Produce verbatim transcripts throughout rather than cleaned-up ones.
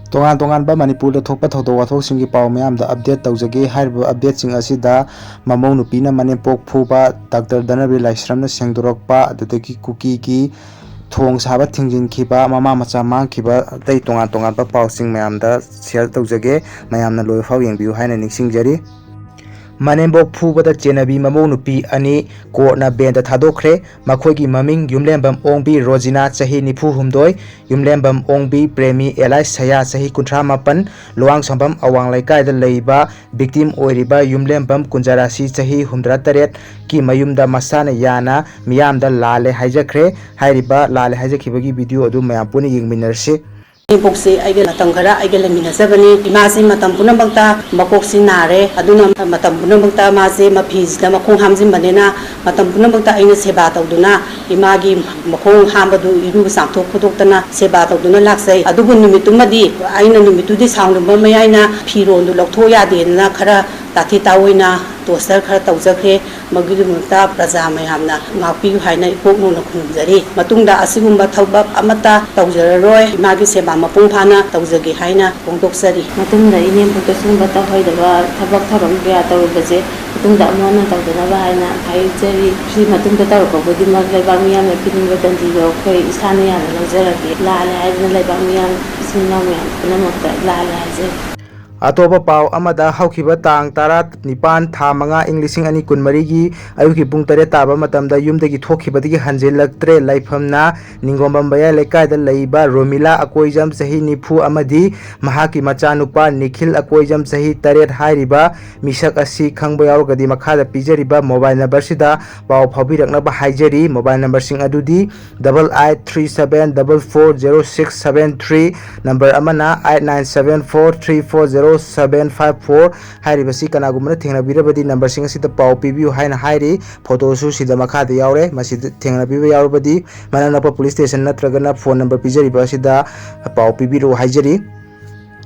ꯇꯣꯉꯥꯟ ꯇꯣꯉꯥꯟꯕ ꯃꯅꯤꯄꯨꯔꯗ ꯊꯣꯛꯄ ꯊꯧꯗꯣꯛ ꯋꯥꯊꯣꯛꯁꯤꯡꯒꯤ ꯄꯥꯎ ꯃꯌꯥꯝꯗ ꯑꯞꯗꯦꯠ ꯇꯧꯖꯒꯦ꯫ ꯍꯥꯏꯔꯤꯕ ꯑꯞꯗꯦꯠꯁꯤꯡ ꯑꯁꯤꯗ ꯃꯃꯧ ꯅꯨꯄꯤꯅ ꯃꯅꯦꯝꯄꯣꯛ ꯐꯨꯕ, ꯗꯥꯛꯇꯔ ꯙꯅꯕꯤꯔ ꯂꯥꯏꯁ꯭ꯔꯝꯅ ꯁꯦꯡꯗꯣꯔꯛꯄ, ꯑꯗꯨꯗꯒꯤ ꯀꯨꯀꯤꯒꯤ ꯊꯣꯡ ꯁꯥꯕ ꯊꯤꯡꯖꯤꯟꯈꯤꯕ, ꯃꯃꯥ ꯃꯆꯥ ꯃꯥꯡꯈꯤꯕ, ꯑꯇꯩ ꯇꯣꯉꯥꯟ ꯇꯣꯉꯥꯟꯕ ꯄꯥꯎꯁꯤꯡ ꯃꯌꯥꯝꯗ ꯁꯤꯌꯔ ꯇꯧꯖꯒꯦ꯫ ꯃꯌꯥꯝꯅ ꯂꯣꯏꯕ ꯐꯥꯎ ꯌꯦꯡꯕꯤꯌꯨ ꯍꯥꯏꯅ ꯅꯤꯡꯁꯤꯡꯖꯔꯤ꯫ ꯃꯅꯦꯝꯕꯣꯛ ꯐꯨꯕꯗ ꯆꯦꯟꯅꯕꯤ ꯃꯃꯧ ꯅꯨꯄꯤ ꯑꯅꯤ ꯀꯣꯔꯠꯅ ꯕꯦꯟꯗ ꯊꯥꯗꯣꯛꯈ꯭ꯔꯦ꯫ ꯃꯈꯣꯏꯒꯤ ꯃꯃꯤꯡ ꯌꯨꯝꯂꯦꯝꯕꯝ ꯑꯣꯡꯕꯤ ꯔꯣꯖꯤꯅꯥ, ꯆꯍꯤ ꯅꯤꯐꯨ ꯍꯨꯝꯗꯣꯏ, ꯌꯨꯝꯂꯦꯝꯕꯝ ꯑꯣꯡꯕꯤ ꯄ꯭ꯔꯦꯃꯤ ꯑꯦꯂꯥꯏꯁ ꯁꯌꯥ, ꯆꯍꯤ ꯀꯨꯟꯊ꯭ꯔꯥ ꯃꯥꯄꯟ, ꯂꯨꯋꯥꯡꯁꯝꯕꯝ ꯑꯋꯥꯡ ꯂꯩꯀꯥꯏꯗ ꯂꯩꯕ ꯚꯤꯛꯇꯤꯝ ꯑꯣꯏꯔꯤꯕ ꯌꯨꯝꯂꯦꯝꯕꯝ ꯀꯨꯟꯖꯔꯥꯁꯤ, ꯆꯍꯤ ꯍꯨꯝꯗ꯭ꯔꯥ ꯇꯔꯦꯠꯀꯤ ꯃꯌꯨꯝꯗ ꯃꯁꯥꯅ ꯌꯥꯅ ꯃꯤꯌꯥꯝꯗ ꯂꯥꯜꯂꯦ ꯍꯥꯏꯖꯈ꯭ꯔꯦ꯫ ꯍꯥꯏꯔꯤꯕ ꯂꯥꯜꯂꯦ ꯍꯥꯏꯖꯈꯤꯕꯒꯤ ꯚꯤꯗꯤꯑꯣ ꯑꯗꯨ ꯃꯌꯥꯝ ꯄꯨꯟꯅ ꯌꯦꯡꯃꯤꯟꯅꯔꯁꯤ꯫ ꯏꯕꯣꯛꯁꯦ ꯑꯩꯒ ꯃꯇꯝ ꯈꯔ ꯑꯩꯒ ꯂꯩꯃꯤꯟꯅꯖꯕꯅꯤ꯫ ꯏꯃꯥꯁꯤ ꯃꯇꯝ ꯄꯨꯝꯅꯃꯛꯇ ꯃꯀꯣꯛꯁꯤ ꯅꯥꯔꯦ, ꯑꯗꯨꯅ ꯃꯇꯝ ꯄꯨꯝꯅꯃꯛꯇ ꯃꯥꯁꯦ ꯃꯐꯤꯁꯤꯗ ꯃꯈꯣꯡ ꯍꯥꯝꯖꯤꯟꯕꯅꯤꯅ ꯃꯇꯝ ꯄꯨꯝꯅꯃꯛꯇ ꯑꯩꯅ ꯁꯦꯕꯥ ꯇꯧꯗꯨꯅ ꯏꯃꯥꯒꯤ ꯃꯈꯣꯡ ꯍꯥꯝꯕꯗꯨ ꯏꯔꯨ ꯆꯥꯝꯊꯣꯛ ꯈꯣꯠꯇꯣꯛꯇꯅ ꯁꯦꯕꯥ ꯇꯧꯗꯨꯅ ꯂꯥꯛꯆꯩ꯫ ꯑꯗꯨꯕꯨ ꯅꯨꯃꯤꯠꯇꯨꯃꯗꯤ ꯑꯩꯅ ꯅꯨꯃꯤꯠꯇꯨꯗꯤ ꯁꯥꯎꯅꯤꯡꯕ ꯃꯌꯥꯏꯅ ꯐꯤꯔꯣꯟꯗꯨ ꯂꯧꯊꯣꯛ ꯌꯥꯗꯦꯗꯅ ꯈꯔ ꯇꯥꯊꯤ ꯇꯥꯑꯣꯏꯅ ꯇꯣꯁꯇꯔ ꯈꯔ ꯇꯧꯖꯈ꯭ꯔꯦ꯫ ꯃꯗꯨꯒꯤꯗꯃꯛꯇ ꯄ꯭ꯔꯖꯥ ꯃꯌꯥꯝꯅ ꯉꯥꯛꯄꯤꯌꯨ ꯍꯥꯏꯅ ꯏꯀꯣꯛꯅꯧꯅ ꯈꯨꯔꯨꯝꯖꯔꯤ꯫ ꯃꯇꯨꯡꯗ ꯑꯁꯤꯒꯨꯝꯕ ꯊꯕꯛ ꯑꯃꯠꯇ ꯇꯧꯖꯔꯔꯣꯏ, ꯏꯃꯥꯒꯤ ꯁꯦꯕꯥ ꯃꯄꯨꯡ ꯐꯥꯅ ꯇꯧꯖꯒꯦ ꯍꯥꯏꯅ ꯐꯣꯡꯗꯣꯛꯆꯔꯤ꯫ ꯃꯇꯨꯡꯗ ꯏꯅꯦꯝꯕꯣꯛꯇ ꯁꯤꯒꯨꯝꯕ ꯇꯧꯍꯩꯗꯕ ꯊꯕꯛ ꯊꯧꯔꯝ ꯀꯌꯥ ꯇꯧꯔꯨꯕꯁꯦ ꯃꯇꯨꯡꯗ ꯑꯃꯨꯛ ꯍꯟꯅ ꯇꯧꯗꯅꯕ ꯍꯥꯏꯅ ꯍꯥꯏꯖꯔꯤ꯫ ꯁꯤ ꯃꯇꯨꯡꯗ ꯇꯧꯔꯛꯄ ꯈꯨꯗꯤꯡꯃꯛ ꯂꯩꯕꯥꯛ ꯃꯤꯌꯥꯝꯅ ꯄꯤꯅꯤꯡꯕ ꯗꯟꯗꯤꯗꯣ ꯑꯩꯈꯣꯏ ꯏꯁꯥꯅ ꯌꯥꯅ ꯂꯧꯖꯔꯒꯦ꯫ ꯂꯥꯜꯂꯦ ꯍꯥꯏꯗꯨꯅ ꯂꯩꯕꯥꯛ ꯃꯤꯌꯥꯝ, ꯏꯆꯤꯟ ꯏꯅꯥꯎ ꯃꯌꯥꯝ ꯄꯨꯝꯅꯃꯛꯇ ꯂꯥꯜꯂꯦ ꯍꯥꯏꯖꯔꯤ꯫ ꯑꯇꯣꯞꯄ ꯄꯥꯎ ꯑꯃꯗ, ꯍꯧꯈꯤꯕ ꯇꯥꯡ ꯇꯔꯥ ꯅꯤꯄꯥꯟ ꯊꯥ ꯃꯉꯥ ꯏꯪ ꯂꯤꯁꯤꯡ ꯑꯅꯤ ꯀꯨꯟꯃꯔꯤꯒꯤ ꯑꯌꯨꯛꯀꯤ ꯄꯨꯡ ꯇꯔꯦꯠ ꯇꯥꯕ ꯃꯇꯝꯗ ꯌꯨꯝꯗꯒꯤ ꯊꯣꯛꯈꯤꯕꯗꯒꯤ ꯍꯟꯖꯤꯜꯂꯛꯇ꯭ꯔꯦ꯫ ꯂꯩꯐꯝꯅ ꯅꯤꯡꯒꯣꯝꯕꯝ ꯕꯌꯥꯏ ꯂꯩꯀꯥꯏꯗ ꯂꯩꯕ ꯔꯣꯃꯤꯂꯥ ꯑꯀꯣꯏꯖꯝ, ꯆꯍꯤ ꯅꯤꯐꯨ, ꯑꯃꯗꯤ ꯃꯍꯥꯛꯀꯤ ꯃꯆꯥꯅꯨꯄꯥ ꯅꯤꯈꯤꯜ ꯑꯀꯣꯏꯖꯝ, ꯆꯍꯤ ꯇꯔꯦꯠ꯫ ꯍꯥꯏꯔꯤꯕ ꯃꯤꯁꯛ ꯑꯁꯤ ꯈꯪꯕ ꯌꯥꯎꯔꯒꯗꯤ ꯃꯈꯥꯗ ꯄꯤꯖꯔꯤꯕ ꯃꯣꯕꯥꯏꯜ ꯅꯝꯕꯔꯁꯤꯗ ꯄꯥꯎ ꯐꯥꯎꯕꯤꯔꯛꯅꯕ ꯍꯥꯏꯖꯔꯤ꯫ ꯃꯣꯕꯥꯏꯜ ꯅꯝꯕꯔꯁꯤꯡ ꯑꯗꯨꯗꯤ double eight three seven double four zero six seven three, number ꯑꯃꯅ eight nine seven four three four zero seven five four꯫ ꯍꯥꯏꯔꯤꯕꯁꯤ ꯀꯅꯥꯒꯨꯝꯕꯅ ꯊꯦꯡꯅꯕꯤꯔꯕꯗꯤ ꯅꯝꯕꯔꯁꯤꯡ ꯑꯁꯤꯗ ꯄꯥꯎ ꯄꯤꯕꯤꯌꯨ ꯍꯥꯏꯅ ꯍꯥꯏꯔꯤ꯫ ꯐꯣꯇꯣꯁꯨ ꯁꯤꯗ ꯃꯈꯥꯗ ꯌꯥꯎꯔꯦ꯫ ꯃꯁꯤꯗ ꯊꯦꯡꯅꯕꯤꯕ ꯌꯥꯎꯔꯕꯗꯤ ꯃꯅꯥꯛ ꯅꯛꯄ ꯄꯨꯂꯤꯁ ꯁ꯭ꯇꯦꯁꯟ ꯅꯠꯇ꯭ꯔꯒꯅ ꯐꯣꯟ ꯅꯝꯕꯔ ꯄꯤꯖꯔꯤꯕ ꯑꯁꯤꯗ ꯄꯥꯎ ꯄꯤꯕꯤꯔꯛꯎ ꯍꯥꯏꯖꯔꯤ꯫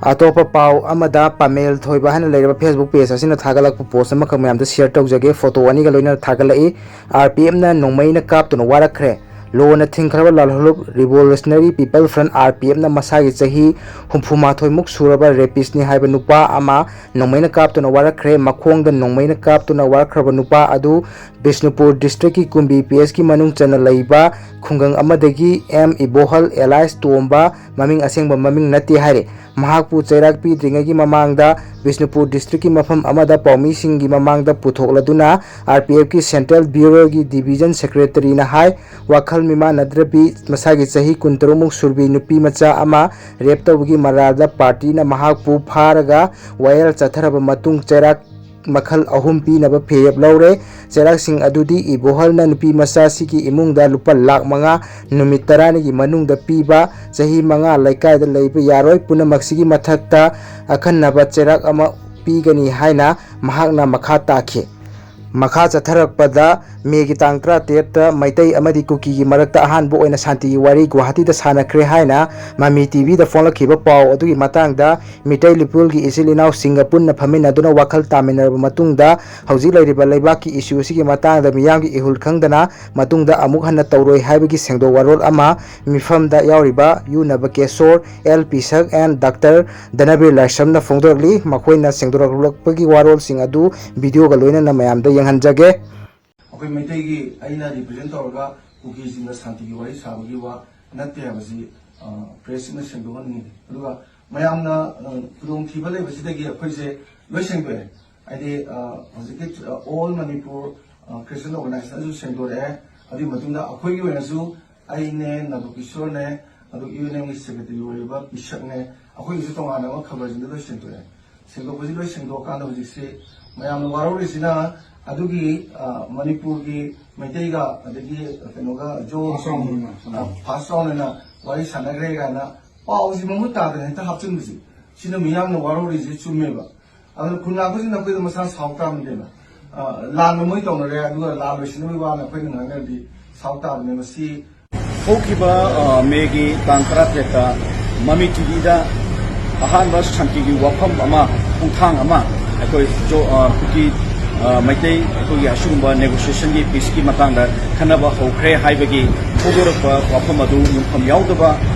ꯑꯇꯣꯞꯄ ꯄꯥꯎ ꯑꯃꯗ, ꯄꯥꯃꯦꯜ ꯊꯣꯏꯕ ꯍꯥꯏꯅ ꯂꯩꯔꯕ Facebook ꯄꯦꯖ ꯑꯁꯤꯅ ꯊꯥꯒꯠꯂꯛꯄ ꯄꯣꯁ ꯑꯃꯈꯛ ꯃꯌꯥꯝꯗ ꯁꯤꯌꯔ ꯇꯧꯖꯒꯦ꯫ ꯐꯣꯇꯣ ꯑꯅꯤꯒ ꯂꯣꯏꯅꯅ ꯊꯥꯒꯠꯂꯛꯏ꯫ ꯑꯥꯔ ꯄꯤ ꯑꯦꯐꯅ ꯅꯣꯡꯃꯩꯅ ꯀꯥꯞꯇꯨꯅ ꯋꯥꯔꯛꯈ꯭ꯔꯦ꯫ ꯂꯣꯅ ꯊꯤꯡꯈ꯭ꯔꯕ ꯂꯥꯜꯍꯧꯂꯨꯞ Revolutionary People Front, R P F, ꯅ ꯃꯁꯥꯒꯤ ꯆꯍꯤ ꯍꯨꯝꯐꯨ ꯃꯥꯊꯣꯏ ꯃꯨꯛ ꯁꯨꯔꯕ rapist ꯅꯤ ꯍꯥꯏꯕ ꯅꯨꯄꯥ ꯑꯃ ꯅꯣꯡꯃꯩꯅ ꯀꯥꯞꯇꯨꯅ ꯋꯥꯔꯛꯈ꯭ꯔꯦ꯫ ꯃꯈꯣꯡꯗ ꯅꯣꯡꯃꯩꯅ ꯀꯥꯞꯇꯨꯅ ꯋꯥꯔꯛꯈ꯭ꯔꯕ ꯅꯨꯄꯥ ꯑꯗꯨ ꯕꯤꯁꯅꯨꯄꯨꯔ district ꯀꯤ ꯀꯨꯝꯕꯤ P S ꯀꯤ ꯃꯅꯨꯡ ꯆꯟꯅ ꯂꯩꯕ ꯈꯨꯡꯒꯪ ꯑꯃꯗꯒꯤ M ꯏꯕꯣꯍꯜ alias ꯇꯣꯝꯕ, ꯃꯃꯤꯡ ꯑꯁꯦꯡꯕ ꯃꯃꯤꯡ ꯅꯠꯇꯦ ꯍꯥꯏꯔꯦ꯫ ꯃꯍꯥꯛꯄꯨ ꯆꯩꯔꯥꯛ ꯄꯤꯗ꯭ꯔꯤꯉꯩꯒꯤ ꯃꯃꯥꯡꯗ ꯕꯤꯁꯅꯨꯄꯨꯔ district ꯀꯤ ꯃꯐꯝ ꯑꯃꯗ ꯄꯥꯎꯃꯤꯁꯤꯡꯒꯤ ꯃꯃꯥꯡꯗ ꯄꯨꯊꯣꯛꯂꯗꯨꯅ R P F ꯀꯤ Central Bureau ꯒꯤ Division Secretary ꯅ ꯍꯥꯏ, ꯋꯥꯈꯜ ꯃꯤꯃꯥꯟꯅꯗ꯭ꯔꯕꯤ ꯃꯁꯥꯒꯤ ꯆꯍꯤ ꯀꯨꯟꯇꯔꯨꯛ ꯃꯨꯛ ꯁꯨꯔꯕꯤ ꯅꯨꯄꯤ ꯃꯆꯥ ꯑꯃ rape ꯇꯧꯕꯒꯤ ꯃꯔꯥꯜꯗ party ꯅ ꯃꯍꯥꯛꯄꯨ ꯐꯥꯔꯒ ꯋꯥꯌꯦꯜ ꯆꯠꯊꯔꯕ ꯃꯇꯨꯡ ꯆꯩꯔꯥꯛ ꯃꯈꯜ ꯑꯍꯨꯝ ꯄꯤꯅꯕ ꯐꯤꯔꯦꯞ ꯂꯧꯔꯦ꯫ ꯆꯩꯔꯥꯛꯁꯤꯡ ꯑꯗꯨꯗꯤ ꯏꯕꯣꯍꯜꯅ ꯅꯨꯄꯤ ꯃꯆꯥꯁꯤꯒꯤ ꯏꯃꯨꯡꯗ ꯂꯨꯄꯥ ꯂꯥꯈ ꯃꯉꯥ ꯅꯨꯃꯤꯠ ꯇꯔꯥꯅꯤꯒꯤ ꯃꯅꯨꯡꯗ ꯄꯤꯕ, ꯆꯍꯤ ꯃꯉꯥ ꯂꯩꯀꯥꯏꯗ ꯂꯩꯕ ꯌꯥꯔꯣꯏ, ꯄꯨꯝꯅꯃꯛꯁꯤꯒꯤ ꯃꯊꯛꯇ ꯑꯈꯟꯅꯕ ꯆꯩꯔꯥꯛ ꯑꯃ ꯄꯤꯒꯅꯤ ꯍꯥꯏꯅ ꯃꯍꯥꯛꯅ ꯃꯈꯥ ꯇꯥꯈꯤ꯫ ꯃꯈꯥ ꯆꯠꯊꯔꯛꯄꯗ ꯃꯦꯒꯤ ꯇꯥꯡ ꯇꯔꯥꯇꯔꯦꯠꯇ ꯃꯩꯇꯩ ꯑꯃꯗꯤ ꯀꯨꯀꯤꯒꯤ ꯃꯔꯛꯇ ꯑꯍꯥꯟꯕ ꯑꯣꯏꯅ ꯁꯥꯟꯇꯤꯒꯤ ꯋꯥꯔꯤ ꯒꯨꯋꯥꯍꯥꯇꯤꯗ ꯁꯥꯟꯅꯈ꯭ꯔꯦ ꯍꯥꯏꯅ ꯃꯃꯤ T V ꯗ ꯐꯣꯡꯂꯛꯈꯤꯕ ꯄꯥꯎ ꯑꯗꯨꯒꯤ ꯃꯇꯥꯡꯗ ꯃꯤꯇꯩ ꯂꯤꯄꯨꯜꯒꯤ ꯏꯆꯤꯜ ꯏꯅꯥꯎꯁꯤꯡꯒ ꯄꯨꯟꯅ ꯐꯝꯃꯤꯟꯅꯗꯨꯅ ꯋꯥꯈꯜ ꯇꯥꯃꯤꯟꯅꯔꯕ ꯃꯇꯨꯡꯗ ꯍꯧꯖꯤꯛ ꯂꯩꯔꯤꯕ ꯂꯩꯕꯥꯛꯀꯤ issue ꯑꯁꯤꯒꯤ ꯃꯇꯥꯡꯗ ꯃꯤꯌꯥꯝꯒꯤ ꯏꯍꯨꯜ ꯈꯪꯗꯅ ꯃꯇꯨꯡꯗ ꯑꯃꯨꯛ ꯍꯟꯅ ꯇꯧꯔꯣꯏ ꯍꯥꯏꯕꯒꯤ ꯁꯦꯡꯗꯣꯛ ꯋꯥꯔꯣꯜ ꯑꯃ ꯃꯤꯐꯝꯗ ꯌꯥꯎꯔꯤꯕ ꯌꯨꯅꯕ ꯀꯦꯁꯣꯔ, ꯑꯦꯜ ꯄꯤꯁꯛ and Doctor ꯙꯅꯕꯤꯔ ꯂꯥꯏꯁ꯭ꯔꯝꯅ ꯐꯣꯡꯗꯣꯔꯛꯂꯤ꯫ ꯃꯈꯣꯏꯅ ꯁꯦꯡꯗꯣꯔꯛꯂꯛꯄꯒꯤ ꯋꯥꯔꯣꯜꯁꯤꯡ ꯑꯗꯨ video ꯒ ꯂꯣꯏꯅꯅ ꯃꯌꯥꯝꯗ ꯌꯦꯡꯍꯟꯖꯒꯦ꯫ ꯑꯩꯈꯣꯏ ꯃꯩꯇꯩꯒꯤ ꯑꯩꯅ represent ꯇꯧꯔꯒ ꯀꯨꯀꯤꯁꯤꯡꯒ ꯁꯥꯟꯇꯤꯒꯤ ꯋꯥꯔꯤ ꯁꯥꯕꯒꯤ ꯋꯥ ꯅꯠꯇꯦ ꯍꯥꯏꯕꯁꯤ, ꯑ, press ꯁꯤꯡꯅ ꯁꯦꯡꯗꯣꯛꯍꯟꯅꯤꯡꯉꯤ꯫ ꯑꯗꯨꯒ ꯃꯌꯥꯝꯅ, ꯑ, ꯈꯨꯗꯣꯡꯊꯤꯕ ꯂꯩꯕꯁꯤꯗꯒꯤ ꯑꯩꯈꯣꯏꯁꯦ ꯂꯣꯏ ꯁꯦꯡꯗꯣꯛꯑꯦ꯫ ꯍꯥꯏꯗꯤ, ꯑ, ꯍꯧꯖꯤꯛꯀꯤ, ꯑ, All Manipur, ꯑ, Christian Organization ꯁꯨ ꯁꯦꯡꯗꯣꯔꯛꯑꯦ꯫ ꯑꯗꯨꯒꯤ ꯃꯇꯨꯡꯗ ꯑꯩꯈꯣꯏꯒꯤ ꯑꯣꯏꯅꯁꯨ ꯑꯩꯅꯦ, ꯅꯕꯀꯤꯁꯣꯔꯅꯦ, ꯑꯗꯨꯒ U N M ꯒꯤ secretary ꯑꯣꯏꯔꯤꯕ ꯄꯤꯁꯛꯅꯦ, ꯑꯩꯈꯣꯏꯒꯤꯁꯨ ꯇꯣꯉꯥꯟꯅ ꯑꯃ ꯈꯕꯔꯁꯤꯡꯗ ꯂꯣꯏ ꯁꯦꯡꯗꯣꯛꯑꯦ꯫ ꯁꯦꯡꯗꯣꯛꯄꯁꯤ ꯂꯣꯏ ꯁꯦꯡꯗꯣꯛꯑꯀꯥꯟꯗ ꯍꯧꯖꯤꯛꯁꯤ ꯃꯌꯥꯝꯅ ꯋꯥꯔꯧꯔꯤꯁꯤꯅ ꯑꯗꯨꯒꯤ, ꯑ, ꯃꯅꯤꯄꯨꯔꯒꯤ ꯃꯩꯇꯩꯒ ꯑꯗꯒꯤ ꯀꯩꯅꯣꯒ ꯖꯣ, first round ꯑꯣꯏꯅ, ꯑ, first round ꯑꯣꯏꯅ ꯋꯥꯔꯤ ꯁꯥꯟꯅꯈ꯭ꯔꯦ ꯀꯥꯏꯅ ꯄꯥꯎꯁꯤ ꯃꯃꯨꯠ ꯇꯥꯗꯅ ꯍꯦꯛꯇ ꯍꯥꯞꯆꯤꯟꯕꯁꯤ, ꯁꯤꯅ ꯃꯤꯌꯥꯝꯅ ꯋꯥꯔꯧꯔꯤꯁꯤ ꯆꯨꯝꯃꯦꯕ꯫ ꯑꯗꯨꯅ ꯈꯨꯟꯅꯥ ꯑꯩꯈꯣꯏꯁꯤꯅ ꯑꯩꯈꯣꯏꯗ ꯃꯁꯥ ꯁꯥꯎ ꯇꯥꯕꯅꯤ ꯀꯩꯅꯣ꯫ ꯑ, ꯂꯥꯟꯕ ꯃꯣꯏ ꯇꯧꯅꯔꯦ, ꯑꯗꯨꯒ ꯂꯥꯟ ꯂꯣꯏꯁꯤꯟꯅꯕꯒꯤ ꯋꯥꯅ ꯑꯩꯈꯣꯏꯅ ꯉꯥꯡꯅꯔꯗꯤ ꯁꯥꯎ ꯇꯥꯕꯅꯦ꯫ ꯃꯁꯤ ꯍꯧꯈꯤꯕ, ꯑ, ꯃꯦꯒꯤ ꯇꯥꯡ ꯇꯔꯥꯇꯔꯦꯠꯇ ꯃꯃꯤ T V ꯗ ꯑꯍꯥꯟꯕ ꯁꯥꯟꯇꯤꯒꯤ ꯋꯥꯐꯝ ꯑꯃ, ꯈꯣꯡꯊꯥꯡ ꯑꯃ ꯑꯩꯈꯣꯏ ꯖꯣ-, ꯑ, ꯀꯨꯀꯤ, ꯑ, ꯃꯩꯇꯩ ꯑꯩꯈꯣꯏꯒꯤ ꯑꯁꯤꯒꯨꯝꯕ negotiation ꯒꯤ, peace ꯀꯤ ꯃꯇꯥꯡꯗ ꯈꯟꯅꯕ ꯍꯧꯈ꯭ꯔꯦ ꯍꯥꯏꯕꯒꯤ ꯐꯣꯡꯗꯣꯔꯛꯄ ꯋꯥꯐꯝ ꯑꯗꯨ ꯌꯨꯝꯐꯝ ꯌꯥꯎꯗꯕ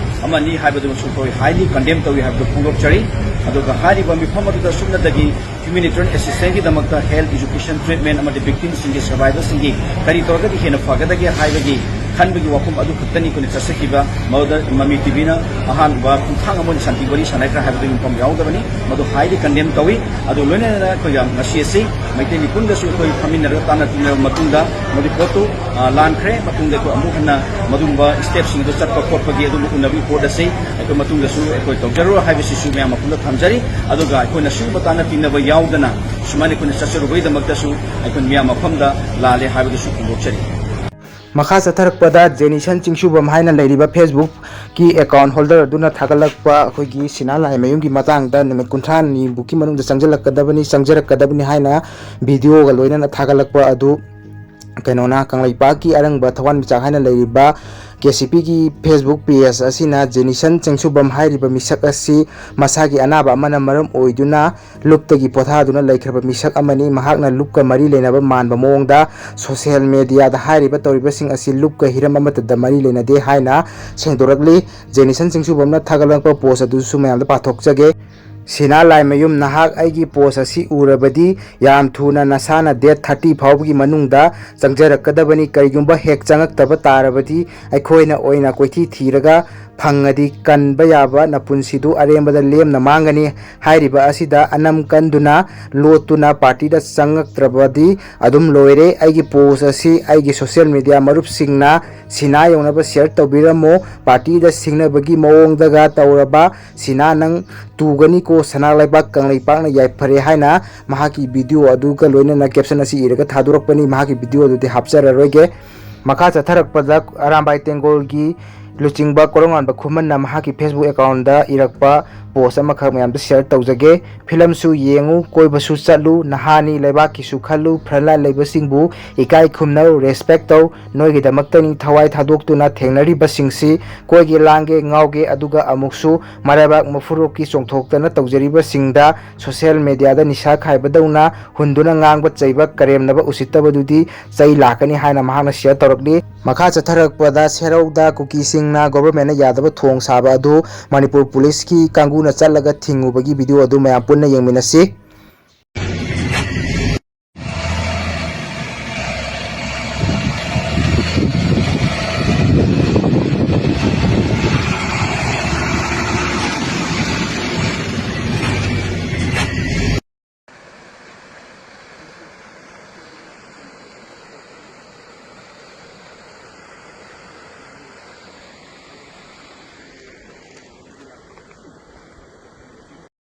ꯑꯃꯅꯤ ꯍꯥꯏꯕꯗꯨꯃꯁꯨ ꯑꯩꯈꯣꯏ highly condemn ꯇꯧꯏ ꯍꯥꯏꯕꯗꯨ ꯐꯣꯡꯗꯣꯛꯆꯔꯤ꯫ ꯑꯗꯨꯒ ꯍꯥꯏꯔꯤꯕ ꯃꯤꯐꯝ ꯑꯗꯨꯗ ꯁꯨꯞꯅꯇꯒꯤ humanitarian assistance ꯀꯤꯗꯃꯛꯇ health, education, treatment ꯑꯃꯗꯤ victim ꯁꯤꯡꯒꯤ, survivor ꯁꯤꯡꯒꯤ ꯀꯔꯤ ꯇꯧꯔꯒꯗꯤ ꯍꯦꯟꯅ ꯐꯒꯗꯒꯦ ꯍꯥꯏꯕꯒꯤ ꯈꯟꯕꯒꯤ ꯋꯥꯐꯝ ꯑꯗꯨ ꯈꯛꯇꯅꯤ ꯑꯩꯈꯣꯏꯅ ꯆꯠꯆꯈꯤꯕ꯫ ꯃꯗꯨꯗ ꯃꯃꯤ ꯇꯤꯚꯤꯅ ꯑꯍꯥꯟꯕ ꯈꯣꯡꯊꯥꯡ ꯑꯃ ꯑꯣꯏꯅ ꯁꯥꯟꯇꯤ ꯋꯥꯔꯤ ꯁꯥꯟꯅꯈ꯭ꯔꯦ ꯍꯥꯏꯕꯗꯨ ꯌꯨꯝꯐꯝ ꯌꯥꯎꯗꯕꯅꯤ꯫ ꯃꯗꯨ highly condemn ꯇꯧꯏ꯫ ꯑꯗꯨ ꯂꯣꯏꯅꯅ ꯑꯩꯈꯣꯏ ꯌꯥꯝ ꯉꯁꯤ ꯑꯁꯤ ꯃꯩꯇꯩ ꯃꯤꯄꯨꯝꯗꯁꯨ ꯑꯩꯈꯣꯏ ꯐꯝꯃꯤꯟꯅꯔꯒ ꯇꯥꯟꯅ ꯇꯤꯟꯅꯔꯕ ꯃꯇꯨꯡꯗ ꯃꯗꯨ ꯄꯣꯠꯇꯨ, ꯑ, ꯂꯥꯟꯈ꯭ꯔꯦ꯫ ꯃꯇꯨꯡꯗ ꯑꯩꯈꯣꯏ ꯑꯃꯨꯛ ꯍꯟꯅ ꯃꯗꯨꯒꯨꯝꯕ step ꯁꯤꯡ ꯑꯗꯨ ꯆꯠꯄ ꯈꯣꯠꯄꯒꯤ ꯑꯗꯨꯒꯨꯝꯕ ꯎꯅꯕꯒꯤ ꯄꯣꯠ ꯑꯁꯤ ꯑꯩꯈꯣꯏ ꯃꯇꯨꯡꯗꯁꯨ ꯑꯩꯈꯣꯏ ꯇꯧꯖꯔꯣꯏ ꯍꯥꯏꯕꯁꯤꯁꯨ ꯃꯌꯥꯝ ꯃꯐꯝꯗ ꯊꯝꯖꯔꯤ꯫ ꯑꯗꯨꯒ ꯑꯩꯈꯣꯏꯅ ꯁꯤꯒꯨꯝꯕ ꯇꯥꯟꯅ ꯇꯤꯟꯅꯕ ꯌꯥꯎꯗꯅ ꯁꯨꯃꯥꯏꯅ ꯑꯩꯈꯣꯏꯅ ꯆꯠꯆꯔꯨꯕꯒꯤꯗꯃꯛꯇꯁꯨ ꯑꯩꯈꯣꯏ ꯃꯤꯌꯥꯝ ꯃꯐꯝꯗ ꯂꯥꯜꯂꯦ ꯍꯥꯏꯕꯗꯨꯁꯨ ꯐꯣꯡꯗꯣꯛꯆꯔꯤ꯫ ꯃꯈꯥ ꯆꯠꯊꯔꯛꯄꯗ ꯖꯦꯅꯤꯁꯟ ꯆꯤꯡꯁꯨꯕꯝ ꯍꯥꯏꯅ ꯂꯩꯔꯤꯕ Facebook ꯀꯤ account holder ꯑꯗꯨꯅ ꯊꯥꯒꯠꯂꯛꯄ ꯑꯩꯈꯣꯏꯒꯤ ꯁꯤꯅꯥ ꯂꯥꯏꯃꯌꯨꯝꯒꯤ ꯃꯇꯥꯡꯗ ꯅꯨꯃꯤꯠ ꯀꯨꯟꯊ꯭ꯔꯥꯅꯤꯕꯨꯛꯀꯤ ꯃꯅꯨꯡꯗ ꯆꯪꯁꯤꯜꯂꯛꯀꯗꯕꯅꯤ, ꯆꯪꯖꯔꯛꯀꯗꯕꯅꯤ ꯍꯥꯏꯅ video ꯒ ꯂꯣꯏꯅꯅ ꯊꯥꯒꯠꯂꯛꯄ ꯑꯗꯨ ꯀꯩꯅꯣꯅ ꯀꯪꯂꯩꯄꯥꯛꯀꯤ ꯑꯔꯪꯕ ꯊꯋꯥꯟꯃꯤꯆꯥꯛ ꯍꯥꯏꯅ ꯂꯩꯔꯤꯕ ꯀꯦ ꯁꯤ ꯄꯤꯒꯤ Facebook page ꯑꯁꯤꯅ ꯖꯦꯅꯤꯁꯟ ꯆꯤꯡꯁꯨꯕꯝ ꯍꯥꯏꯔꯤꯕ ꯃꯤꯁꯛ ꯑꯁꯤ ꯃꯁꯥꯒꯤ ꯑꯅꯥꯕ ꯑꯃꯅ ꯃꯔꯝ ꯑꯣꯏꯗꯨꯅ ꯂꯨꯞꯇꯒꯤ ꯄꯣꯊꯥꯗꯨꯅ ꯂꯩꯈ꯭ꯔꯕ ꯃꯤꯁꯛ ꯑꯃꯅꯤ꯫ ꯃꯍꯥꯛꯅ ꯂꯨꯞꯀ ꯃꯔꯤ ꯂꯩꯅꯕ ꯃꯥꯟꯕ ꯃꯑꯣꯡꯗ social media ꯗ ꯍꯥꯏꯔꯤꯕ ꯇꯧꯔꯤꯕꯁꯤꯡ ꯑꯁꯤ ꯂꯨꯞꯀ ꯍꯤꯔꯝ ꯑꯃꯠꯇꯗ ꯃꯔꯤ ꯂꯩꯅꯗꯦ ꯍꯥꯏꯅ ꯁꯦꯡꯗꯣꯔꯛꯂꯤ꯫ ꯖꯦꯅꯤꯁꯟ ꯆꯤꯡꯁꯨꯕꯝꯅ ꯊꯥꯒꯠꯂꯛꯄ post ꯑꯗꯨꯁꯨ ꯃꯌꯥꯝꯗ ꯄꯥꯊꯣꯛꯆꯒꯦ꯫ ꯁꯤꯅꯥ ꯂꯥꯏꯃꯌꯨꯝ, ꯅꯍꯥꯛ ꯑꯩꯒꯤ post ꯑꯁꯤ ꯎꯔꯕꯗꯤ ꯌꯥꯝ ꯊꯨꯅ ꯅꯁꯥꯅ date thirty ꯐꯥꯎꯕꯒꯤ ꯃꯅꯨꯡꯗ ꯆꯪꯖꯔꯛꯀꯗꯕꯅꯤ꯫ ꯀꯔꯤꯒꯨꯝꯕ ꯍꯦꯛ ꯆꯪꯉꯛꯇꯕ ꯇꯥꯔꯕꯗꯤ ꯑꯩꯈꯣꯏꯅ ꯑꯣꯏꯅ ꯀꯣꯏꯊꯤ ꯊꯤꯔꯒ ꯐꯪꯉꯗꯤ ꯀꯟꯕ ꯌꯥꯕ ꯅꯄꯨꯟꯁꯤꯗꯨ ꯑꯔꯦꯝꯕꯗ ꯂꯦꯝꯅ ꯃꯥꯡꯒꯅꯤ꯫ ꯍꯥꯏꯔꯤꯕ ꯑꯁꯤꯗ ꯑꯅꯝ ꯀꯟꯗꯨꯅ ꯂꯣꯠꯇꯨꯅ party ꯗ ꯆꯪꯉꯛꯇ꯭ꯔꯕꯗꯤ ꯑꯗꯨꯝ ꯂꯣꯏꯔꯦ꯫ ꯑꯩꯒꯤ post ꯑꯁꯤ ꯑꯩꯒꯤ social media ꯃꯔꯨꯞꯁꯤꯡꯅ ꯁꯤꯅꯥ ꯌꯧꯅꯕ share ꯇꯧꯕꯤꯔꯝꯃꯣ꯫ Party ꯗ ꯁꯤꯡꯅꯕꯒꯤ ꯃꯑꯣꯡꯗꯒ ꯇꯧꯔꯕ ꯁꯤꯅꯥ, ꯅꯪ ꯇꯨꯒꯅꯤꯀꯣ, ꯁꯅꯥ ꯂꯩꯕꯥꯛ ꯀꯪꯂꯩꯄꯥꯛꯅ ꯌꯥꯏꯐꯔꯦ ꯍꯥꯏꯅ ꯃꯍꯥꯛꯀꯤ video ꯑꯗꯨꯒ ꯂꯣꯏꯅꯅ caption ꯑꯁꯤ ꯏꯔꯒ ꯊꯥꯗꯣꯔꯛꯄꯅꯤ꯫ ꯃꯍꯥꯛꯀꯤ video ꯑꯗꯨꯗꯤ ꯍꯥꯞꯆꯔꯔꯣꯏꯒꯦ꯫ ꯃꯈꯥ ꯆꯠꯊꯔꯛꯄꯗ ꯑꯔꯥꯝꯕꯥꯏ ꯇꯦꯡꯒꯣꯜꯒꯤ ꯂꯨꯆꯤꯡꯕ ꯀꯣꯔꯧꯉꯥꯟꯕ ꯈꯨꯃꯟꯅ ꯃꯍꯥꯛꯀꯤ Facebook account ꯗ ꯏꯔꯛꯄ ꯄꯣꯁ ꯑꯃꯈꯛ ꯃꯌꯥꯝꯗ ꯁꯤꯌꯔ ꯇꯧꯖꯒꯦ꯫ ꯐꯤꯂꯝꯁꯨ ꯌꯦꯡꯉꯨ, ꯀꯣꯏꯕꯁꯨ ꯆꯠꯂꯨ, ꯅꯍꯥꯅꯤ, ꯂꯩꯕꯥꯛꯀꯤꯁꯨ ꯈꯜꯂꯨ, ꯐ꯭ꯔꯟꯂꯥꯏꯟ ꯂꯩꯕꯁꯤꯡꯕꯨ ꯏꯀꯥꯏ ꯈꯨꯝꯅꯧ, ꯔꯦꯁꯄꯦꯛ ꯇꯧ, ꯅꯣꯏꯒꯤꯗꯃꯛꯇꯅꯤ, ꯊꯋꯥꯏ ꯊꯥꯗꯣꯛꯇꯨꯅ ꯊꯦꯡꯅꯔꯤꯕꯁꯤꯡꯁꯤ꯫ ꯀꯣꯏꯒꯦ ꯂꯥꯡꯒꯦ ꯉꯥꯎꯒꯦ, ꯑꯗꯨꯒ ꯑꯃꯨꯛꯁꯨ ꯃꯔꯩꯕꯥꯛ ꯃꯐꯨꯔꯣꯛꯀꯤ ꯆꯣꯡꯊꯣꯛꯇꯅ ꯇꯧꯖꯔꯤꯕꯁꯤꯡꯗ ꯁꯣꯁꯤꯌꯦꯜ ꯃꯦꯗꯤꯌꯥꯗ ꯅꯤꯁꯥ ꯈꯥꯏꯕꯗꯧꯅ ꯍꯨꯟꯗꯨꯅ ꯉꯥꯡꯕ ꯆꯩꯕ ꯀꯔꯦꯝꯅꯕ ꯎꯁꯤꯠꯇꯕꯗꯨꯗꯤ ꯆꯩ ꯂꯥꯛꯀꯅꯤ ꯍꯥꯏꯅ ꯃꯍꯥꯛꯅ ꯁꯤꯌꯔ ꯇꯧꯔꯛꯂꯤ꯫ ꯃꯈꯥ ꯆꯠꯊꯔꯛꯄꯗ ꯁꯦꯔꯧꯗ ꯀꯨꯀꯤꯁꯤꯡꯅ ꯒꯣꯚꯔꯟꯃꯦꯟꯠꯅ ꯌꯥꯗꯕ ꯊꯣꯡ ꯁꯥꯕ ꯑꯗꯨ ꯃꯅꯤꯄꯨꯔ ꯄꯨꯂꯤꯁꯀꯤ ꯀꯥꯡꯕꯨꯅ ꯆꯠꯂꯒ ꯊꯤꯡꯉꯨꯕꯒꯤ ꯚꯤꯗꯤꯑꯣ ꯑꯗꯨ ꯃꯌꯥꯝ ꯄꯨꯟꯅ ꯌꯦꯡꯃꯤꯟꯅꯁꯤ꯫